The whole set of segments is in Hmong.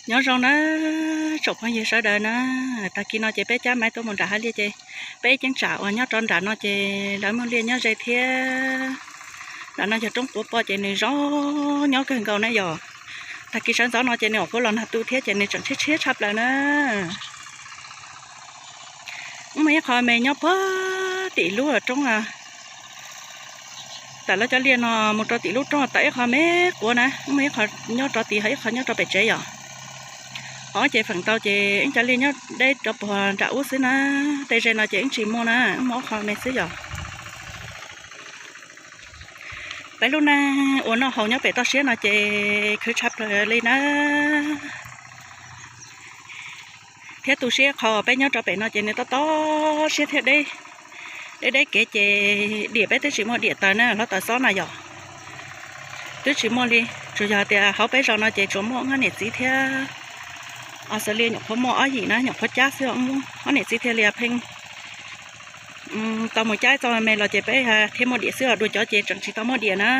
Nyob zoo na, tsoom phooj ywg sawv daws na, tag kis no ces peb cab maiv tuaj mus nram hav liaj ces peb ib ceeb tsam uas nyob rau nram no ces lawv muaj liaj nyob ze thiab. Nram no yog roob quav poj ces nws zoo nyob kawg nkaus na yom. Tag kis sawv ntxov no ces nws nyuam qhuav los nag tu thiab ces nws tseem tshiab tshiab tshaj plaws na. Muaj ib qho me nyob puag tim lub roob, tawm lawv cov liaj no mus rau tim lub roob tawm ib qho me quav na, muaj ib qho nyob rau tim ho ib qho nyob rau pem tsev yom. Ho ces feem ntau ces ib cov liaj nyob deb rau puag nram ub xwb na, tej ze no ces ib tsis muaj na, muaj ob qho me xwb yom. Peb lub neej ua noj haus nyob pem toj siab no ces khwv tshaj plaws li na. Thiab tu siab qhov peb nyob rau pem no ces nws tob tob siab thiab deb, deb deb kev ces diam peb twb tsis muaj diam taws na, hlob taws xob na yom. Twb tsis muaj li, tsuas yog tias hauv peb zos no ces tsuas muaj ob niam txiv thiab xws li nyuam qhuav muaj ob yim na, nyuam qhuav cab xwb, ob niam txiv thiaj li pheej tau mus cab txoj me los ces peb thiaj muaj diam xwb, dua cov ces tseem tsis tau muaj diam na.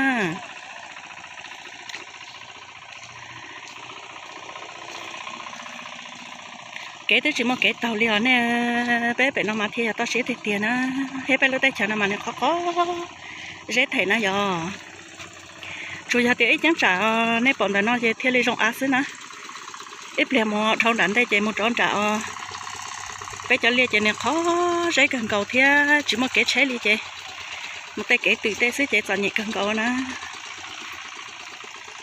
Kev twb tsis muaj kev taug li os nej, peb pem no mas thiaj yog toj siab tiag tiag na, thiab peb lub teb chaws no mas nws qhov qhov zeb them na yom. Tsuas yog tias ib ceeb tsam nej pom ntawm no ces thiaj li zoo av xwb na. Ib pliag mus dhau nram ntej ces mus rov nram os, peb cov liaj ces nws qhov zeb kawg nkaus thiab tsis muaj kev tsheb li ces mus tej kev twm tej xwb ces txom nyem kawg nkaus na.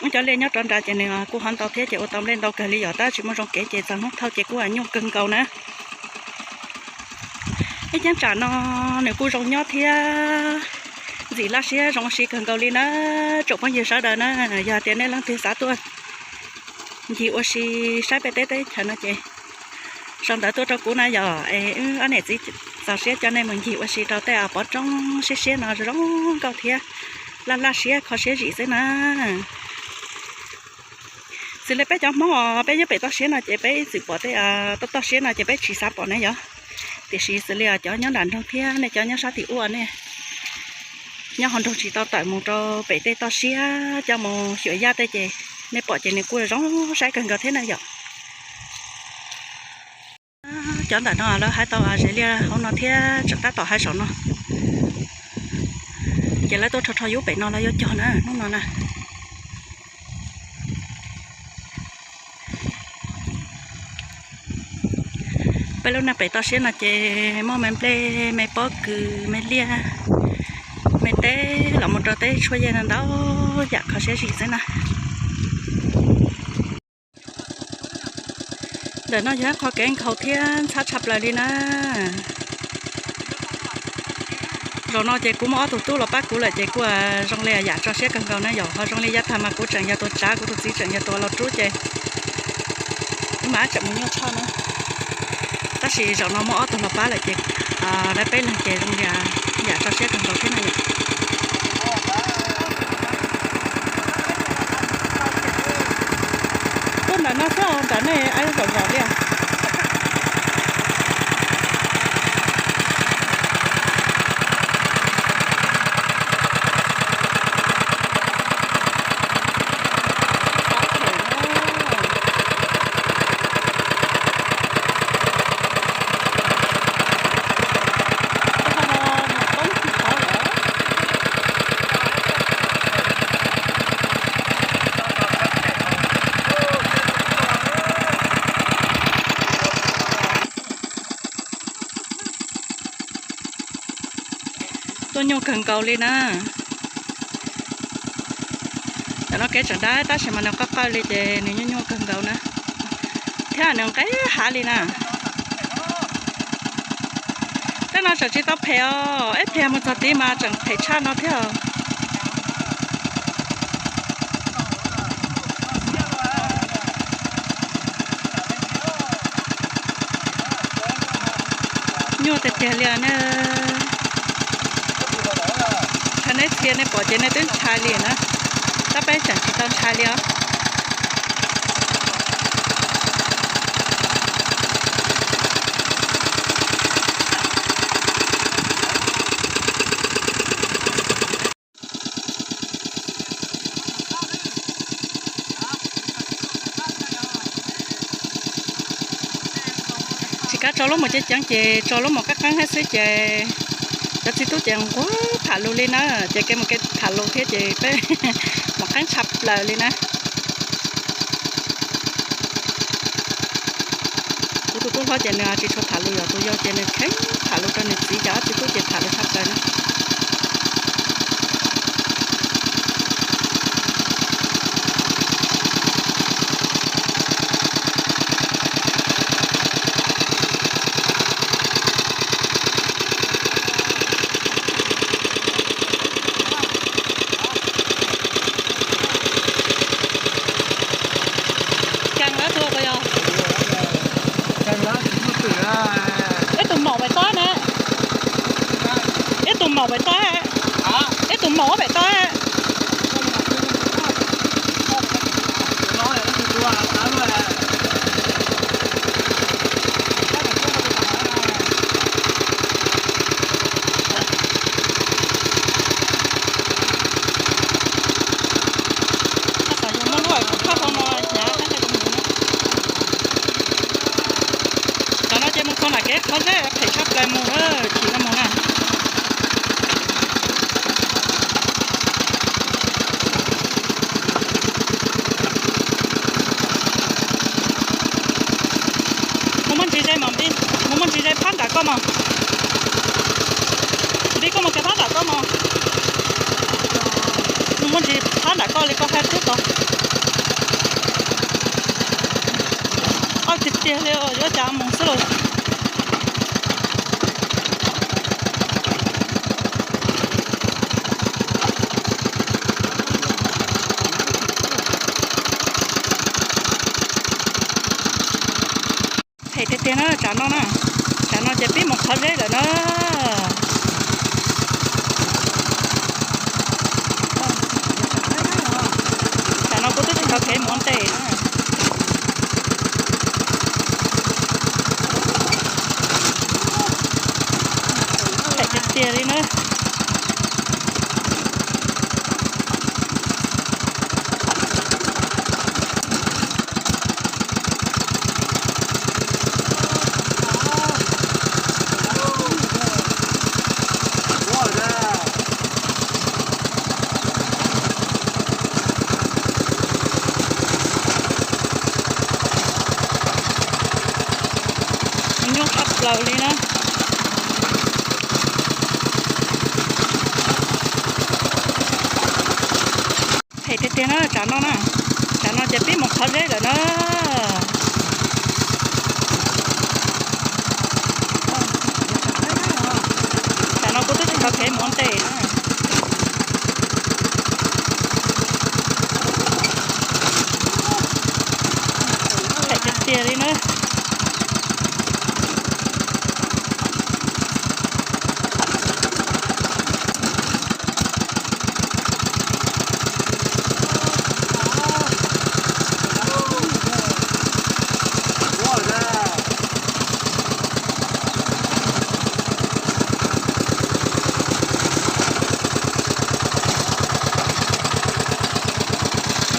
Wb cov liaj nyob rov nrad ces nws kuj hov ntau thiab ces ua tau nplej ntau kawg li yom, tab tsis muaj zoo kev ces txog hnub thauj ces kuj nyuaj kawg nkaus na. Ib ceeb tsam no nws kuj zoo nyob thiab ntxim laj siab zoo ua si kawg nkaus li na, tsoom phooj ywg sawv daws na. Yog tias nej leej twg xav tuaj ncig ua si saib peb teb teb chaws no ces sau ntawv tuaj rau kuv na yom, es wb ob niam txiv txaus siab coj nej mus ncig ua si rau tej pov roob siab siab no zoo nkauj thiab laj laj siab kho siab zim xwb na. Xws li peb cov Hmoob os, peb nyob pem toj siab no ces peb ib txwm pom tej toj toj siab no ces peb tsis xav pom ne yom. Tiam sis xws li cov nyob nram nroog thiab nej cov nyob sab tim ub nej nyob hauv nroog tsis tau tawm mus rau pem tej toj siab coj mus xyuas yaj tej ces nej pom ces nws kuj zoo saib kawg nkaus thiab na yom. Cov ntawm no lawv hais tau ze liaj hauv no thiab tseem tab tom hais saum no. Ces lawv tuaj rho rho yub pem no lawv yuav cog na hnub no na. Peb lub neej pem toj siab no ces muaj me nplej, me pob kws, me liaj, me teb los mus rau teb tshuaj yej no ntau yam kho siab zim xwb na. Ntawm no yog ib qho kev nkhaus thiab ntxhab tshaj plaws li na. Zaum no ces kuv muaj ob tug tub los pab kuv lawm ces kuj zoo li yam tso siab kawg nkaus na yom. Ho zoo li yav tag mas kuv tseem yog tus tsav, kuv tus txiv tseem yog tus los rub ces kuv mam tseem mus nyuaj tshaj na. Tab sis zaum no muaj ob tug los pab lawm ces lawv peb leeg ces zoo li yam tso siab kawg nkaus thiab na yom. Tuaj ntawm no xwb, ntawm nej zaum zaum li. Tuaj nyuaj kawg nkaus li na. Tam no kev tseem dawb tab sis mas nws qawj qawj li ces nws nyuaj nyuaj kawg nkaus na, thiab nws nqes hav li na. Tej no tseem tsis tau phem os, ib pliag mus txog tid mas tseem phem tshaj no thiab os. Nyuaj tiag tiag li ne. Thaum nej txhia nej pom ces nej twb ntshai li na, tab peb tseem tsis tau ntshai li os. Kab tso lub mos ceev ceev ces tso lub mos qeeb qeeb thiab xwb ces cov txiv tub ces nquag tham lus li na, ces kev mus kev tham lus thiab ces peb mos qeeb tshaj plaws li na. Kuv tus tub hlob ces nws tsis tshua tham lus, yog tus yau ces nws kheev tham lus rau nws txiv, ces ob txiv tub ces tham lus tshaj plaws na. Ib tug maum pem toj na. Ib tug maum pem toj. Ib tug maum pem toj. Tab tom yog muaj lub kub thaj hlau no hnyav tab sis kuv mus na. Tam no ces mus txog nram kev qhov zeb phem tshaj plaws mus lawm, chim no mus na. Mus muab ntsis ze mos Npis, mus muab ntsis ze phab nram koj mos. Npis, koj mus kiag phab nram koj mos. Mus muab ntsis phab nram koj li koj hais twb tau. Ob tiag tiag li, yuav cas mus xwb lauj. Phem tiag tiag na, tsam no na. Tsam no ces pib mus qhov zeb lawm na. Tsam no kuv twb tsis tau kev mus ua ntej na. Phem tiag tiag li na. Nyuaj tshaj plaws li na. Phem tiag tiag na, tsam no na. Tsam no ces pib mus qhov zeb lawm na. Tsam no kuv twb tsis tau kev mus ua ntej na. Phem tiag tiag li na.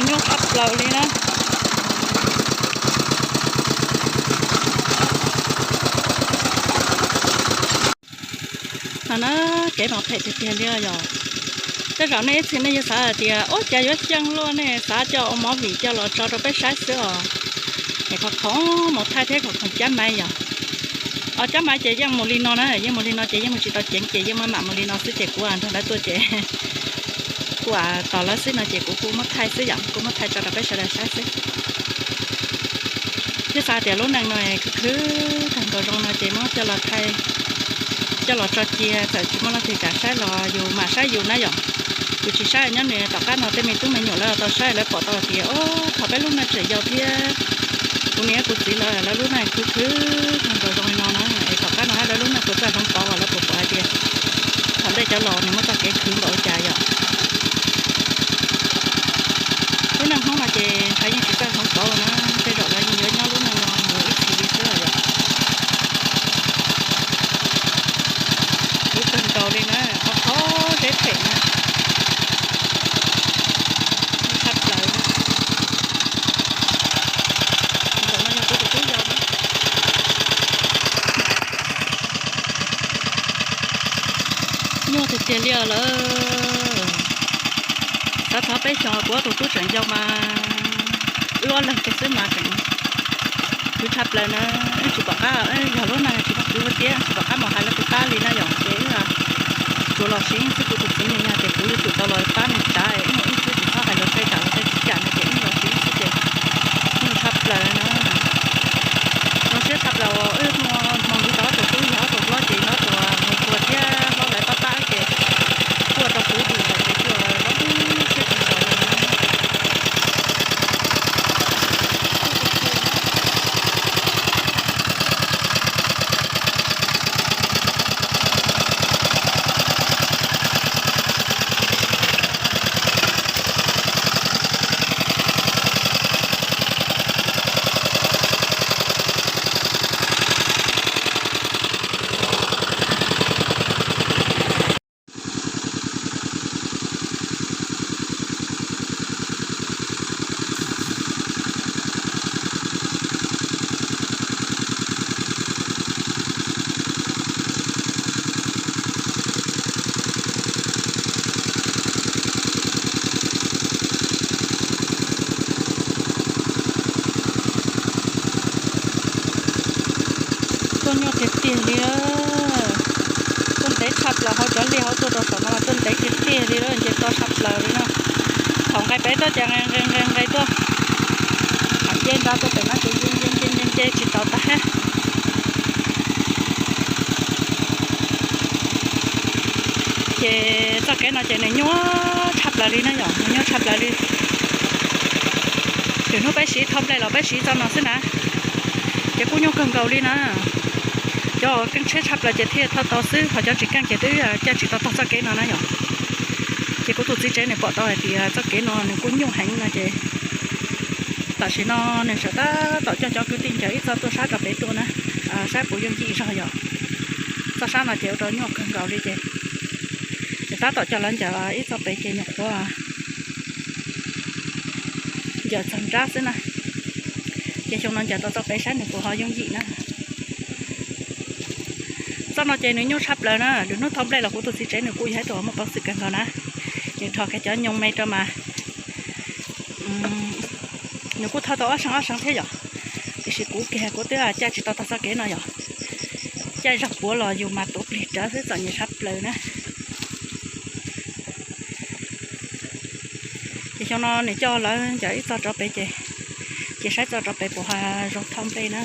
Nyuaj tshaj plaws li na. No na, kev mas phem tiag tiag li yog. Tej zaum nej ib txhia nej yuav xav hais tias ua cas yuav xyeej luaj, nej xav coj ua movie coj los tso rau peb saib xwb os. Es qhov khoom mus thaij thiab qhov khoom cab maiv yog, o, cab maiv ces yeej mus li no na, yeej mus li no ces yeej mus tsis tau ceev ces yeej mam mus li no xwb ces kuv nrog lawv tuaj ces kuv tos lawv xwb no ces kuv kuj muab thaij xwb yom, kuv muab thaij tso rau peb sawv daws saib xwb. Thiab xav tias lub neej no khwv khwv tag nkaus zoo no ces muab coj los thaij, coj los tso cia, txawm tsis muaj leej twg kam saib los yus mam saib yus na yom. Yus tsis saib nyob nws tom qab no tej me tub me nyuam lawv tau saib lawv pom tau tias, o, thaum peb lub neej tseem yau thiab kuv niam kuv txiv lawv, lawv lub neej khwv khwv tag nkaus zoo li no na, es tom qab no lawv lub neej puas txawj hloov pauv, lawv puas pom hais tias thaum ntej cov laus nws muaj txoj kev khwv npaum li cas yom. Lub neej Hmoob no ces ntshe yeej tsis txawj hloov pauv na, tej zaum lawv yeej yuav nyob lub neej no mus ib txhis li xwb yom. Khwv kawg nkaus li na, qhov qhov zeb phem na. Tshaj plaws. Ntawm no yog kuv tus tub yau na. Tiag li lawm, xav thov peb xyoos kuv ob tug tub tseem yau mas wb ob leeg kiag xwb mas tseem khwv tshaj plaws na. Wb tsis pom qab, yog lub neej tsis pom khwv tiab tsis pom qab mus hais lawv tus pab li na yom, ces wb tsuas los siv xwb. Kuv tus txiv nws yog tias kuv yuav tsum tau los pab nws tsav, wb mus wb xwb tsis txhob hais lawv tej kam lawv tej kev kam no ces wb los siv xwb ces nyuaj tshaj plaws na. Zoo siab tshaj plaws uas wb muaj hmoo yug tau ob tug tub yog ob tug hlob ces nyob tau mus txhua thiab hlob lawv pab pab ces kuj ua rau kuv tus ntawd ces kuj zoo siab kawg nkaus li. Tuaj nyuaj tiag tiag li, tuaj ntev tshaj plaws, hauv cov liaj hauv tuaj rau saum no mas tuaj ntev tiag tiag li, nce toj tshaj plaws li na. Thaum nqes pem toj ces nqes nqes nqes nqes tuaj, nce nra tuaj pem no ces nce nce nce nce nce tsis tau tag. Ces txoj kev no ces nws nyuaj tshaj plaws li na yom, nws nyuaj tshaj plaws li. Lwm hnub peb siv thau nplej los peb siv txoj no xwb na, ces kuj nyuaj kawg nkaus li na. Cov keej tshiab tshaj plaws ces thiaj thau tau xwb, ho cov tsis keej ces twb caij tsis tau tog txoj kev no na yom. Ces kuv tus txiv tsev nws pom tau hais tias txoj kev no nws kuj nyuaj heev no ces tam sim no nws tseem tab tom coj cov kwv tij ncaws ib txoj tuaj sab rau pem tuaj na, saib puas yooj yim zog yom. Txoj sab no ces ua rau nyuaj kawg nkaus li ces, ces tab tom coj lawv ncaws ib txoj pem ces nyuam qhuav ncaws txog nrab xwb na. Ces xyoo no ncaws tau txoj pem saib nws puas ho yooj yim na. Txoj no ces nws nyuaj tshaj plaws na, lwm hnub thau nplej los kuv tus txiv tsev nws kuj yog ib tug muaj peev xwm kawg nkaus na. Nws rho kiag cov nyoog me rau mas nws kuj thau tau ob seev ob seev thiab yom. Tiam sis kuv kiag kuv twb caij tsis tau tog txoj kev no yom. Caij zog puav los yus mas tuav plig rawv xwb txom nyem tshaj plaws na. Ces xyoo no nws coj lawv ncaws ib txoj rau pem ces, ces saib txoj rau pem puas ho zoo thau nplej na.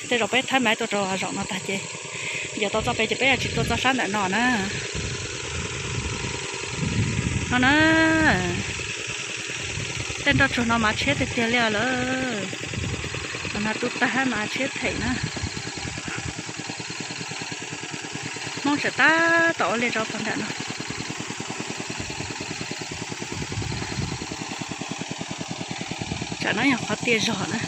Tej zaum peb thawb maiv tuaj rau zaum no tag ces, ncaws tau txoj pem ces peb yuav tsis tuaj txoj sab ntawm no na. No na, tej nroj tsuag no mas tshiab tiag tiag li lawm. Mas tu tag mas tshiab phem na. Hmoob tseem tab tom ua liaj rau pog ntawm no. Tsam no yog qhov tiaj zog na.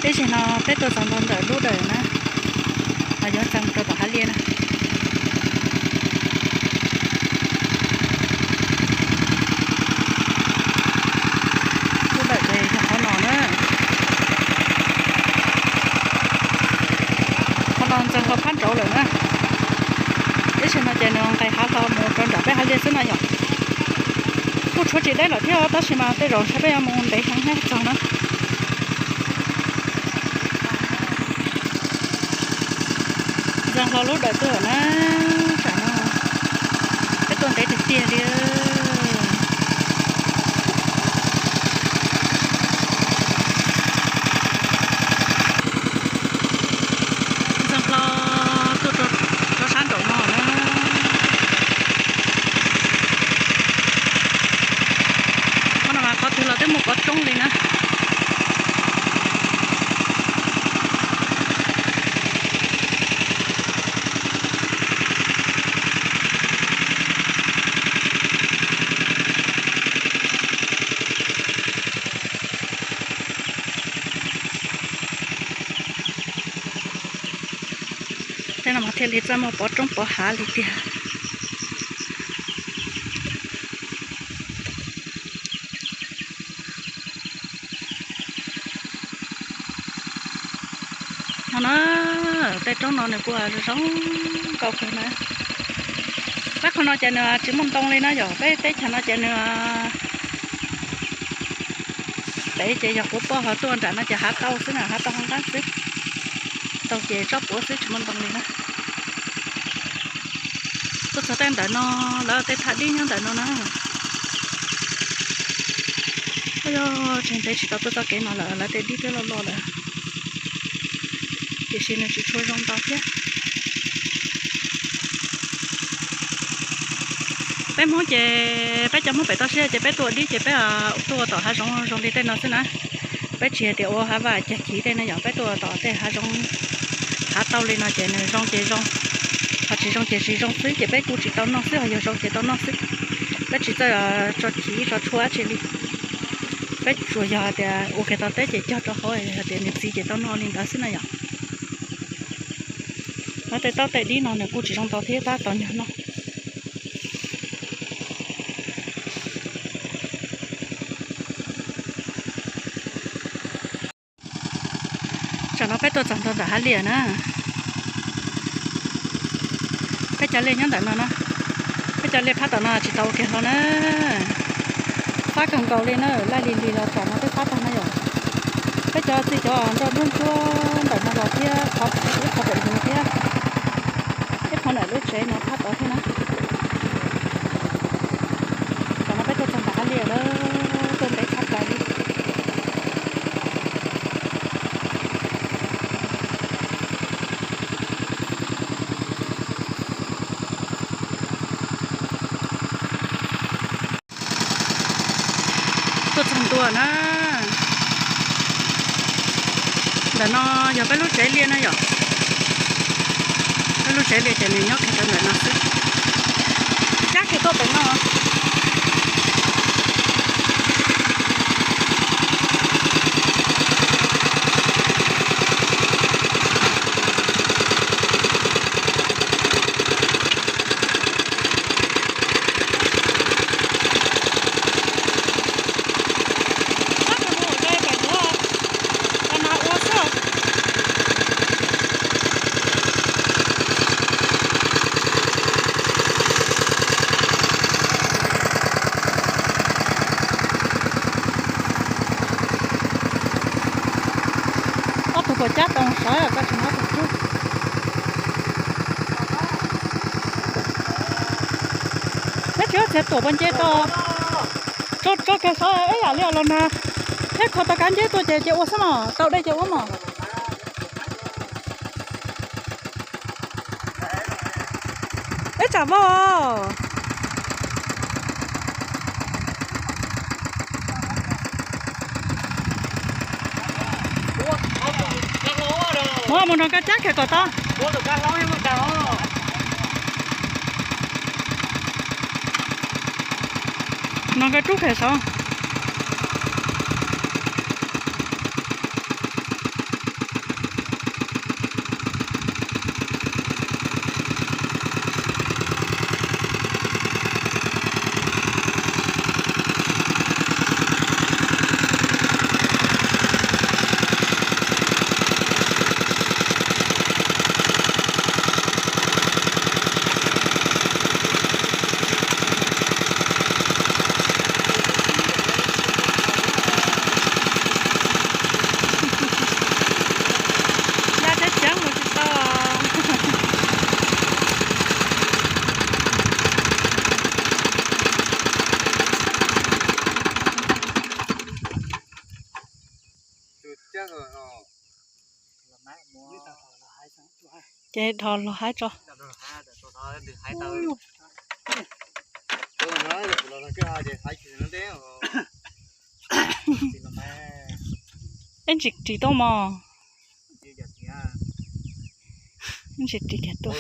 Peb zaum no peb tuaj txog ntua ntawm lub dawm na, ho yuav txog rau tom hav liaj na. Lub dawm ces yog qhov no na. Qhov no ntxeev hlo phab nraud lawm na. Ib zaug no ces nws nqes hav hlo mus rau nram peb hav liaj xwb no yom. Kuj tshuav tsis deb lawm thiab tab sis mas tej zaum ntshe peb yuav mus ntev heev thiab txog na. Ntxeev hlo lub dawm tuaj na, tsam no peb tuaj ntev tiag tiag li. Ntxeev hlo tuaj rau sab nraum no na. Qhov no mas qhov twg los twb muaj pov roob li na. Tej no mas thiaj li txawj muaj pov roob pov hav li tiag. Na, tej roob no nws kuj zoo nkauj kawg na. Peb qhov no ces nws tsis muaj ntoo li na yom, peb teb chaws no ces nws pem ces yog quav poj, ho tuaj nram no ces hav tauj xwb na, hav tauj hav nqeeb xwb. Ntoo ces tsob puav xwb tsis muaj ntoo li na. Tuaj txog tej ntawm no, lawv tej thaj dib nyob ntawm no na. Yog tseg ntev tsis tau tuaj txoj kev no lawm, lawv tej dib twb loj loj lawm, tiam sis nws tsis tshua zoo ntau thiab. Peb Hmoob ces peb cov Hmoob pem toj siab ces peb tuaj ua dib ces peb tuaj ua tom hav zoov zoo li tej no xwb na. Peb tsis hais tias ua hav vaj cag chiv tej no yom, peb tuaj ua tom tej hav zoov, hav tauj li no ces nws zoo ces zoo, ho tsis zoo ces tsis zoo xwb, ces peb kuj tsis tau noj xwb, ho yog zoo ces tau noj xwb. Peb tsis txawj tso chiv tso tshua dab tsi li. Peb tsuas yog hais tias ua kiag tau teb ces cog rau hauv, hais tias nws txi ces tau noj li ntawd xwb na yom. Ho tej taub tej dib no nws kuj tsis zoo ntau thiab, tab tom nyuag noj. Tsam no peb tuaj txog ntua ntawm hav liaj na. Peb cov liaj nyob ntawm no na. Peb cov liaj phab tom no tsis tau ua kiag hlo na. Fab kawg nkaus li na, laij li li los tsam no twb fab tag na yom. Peb cov txij cov nroj ntsuab ntsuab ntawm no los thiab, qhov ib qho pem no thiab, ib qho ntawm lub tsev no phab tod thiab na. Tsam no peb tuaj txog ntawm hav liaj lawm, tuaj ntev tshaj plaws li. Tuaj txog ntua na. Ntawm no yog peb lub tsev liaj na yom. Peb lub tsev liaj ces nws nyob kiag rau ntawm no xwb. Cab kiag tuaj pem no. Ob tug puas cab tau sov, koj tsis muab tus cub. Neb tsis ua txiav tuam puas nce tau? Tso kiag sov ib yam li los na. Thiab kho tau kab nceb tuaj ces cia ua xwb mog, tau dej cia ua mog. Ib tsam vau. Mus, mus nrog nkawd cab kiag kom tau. Nrog nkawd rub kiag saud. Ya tsheb ceeb mus tsis tau. Ces dhos los haib tso. Ib ntsis ris tuaj mog. Ib ntsis ris kiag tuaj.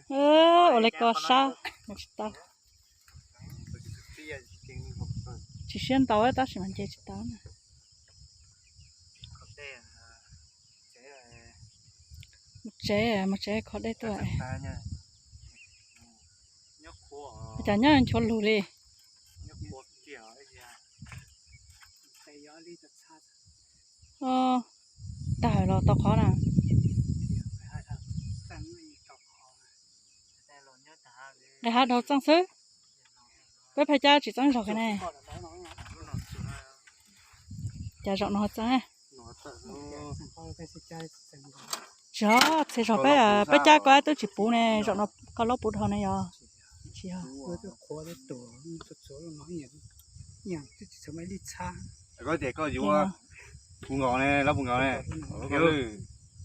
Ua li ko sab mus tsis tau. Tsis siab ntau tab sis mas nce tsis tau na. Mus tsev, mus tsev kho dej tuaj. Cas nyob nchuav lug li. tag los tau qhov na. Nqis hav dhau txeej xwb. Peb Phaj Cab tsis txeeb zog kiag ne. Cas zaum no txeeb? Tsis, txhia zog peb, peb cab ko twb tsis puv ne, zaum no koj laub puv dhau ne yog? Tsis yog. Koj tias koj yuav puv nkaus ne, laub puv nkaus ne.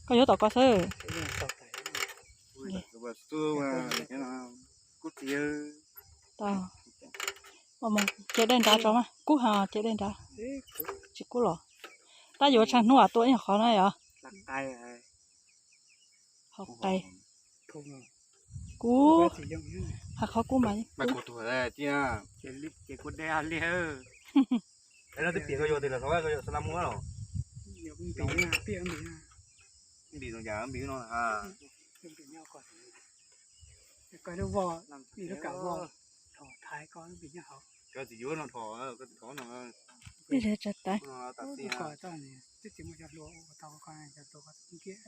Koj yuav tom ko xwb. Kub txiv. Mus cev dej nrad tso mas, kub heev, cev dej nrad. Tsis kub los. Tab yuav tshav hnub tua ib qho na yog. Hau qe. Kub, hais qhov kub mas. Ces kuv de li. Es no twb piam koj yuav tes los xav koj yuav xav la muab los. Npis zoo cas npis no. Koj lub voj, ib lub kam voj, thov thaiv koj npis nyob hauv. Koj tsis yuav no thov, koj tsis thov no. Ib tsa tais. Koj twb tsis muaj cov hlua ua tau koj cov hlua koj txhob kiag.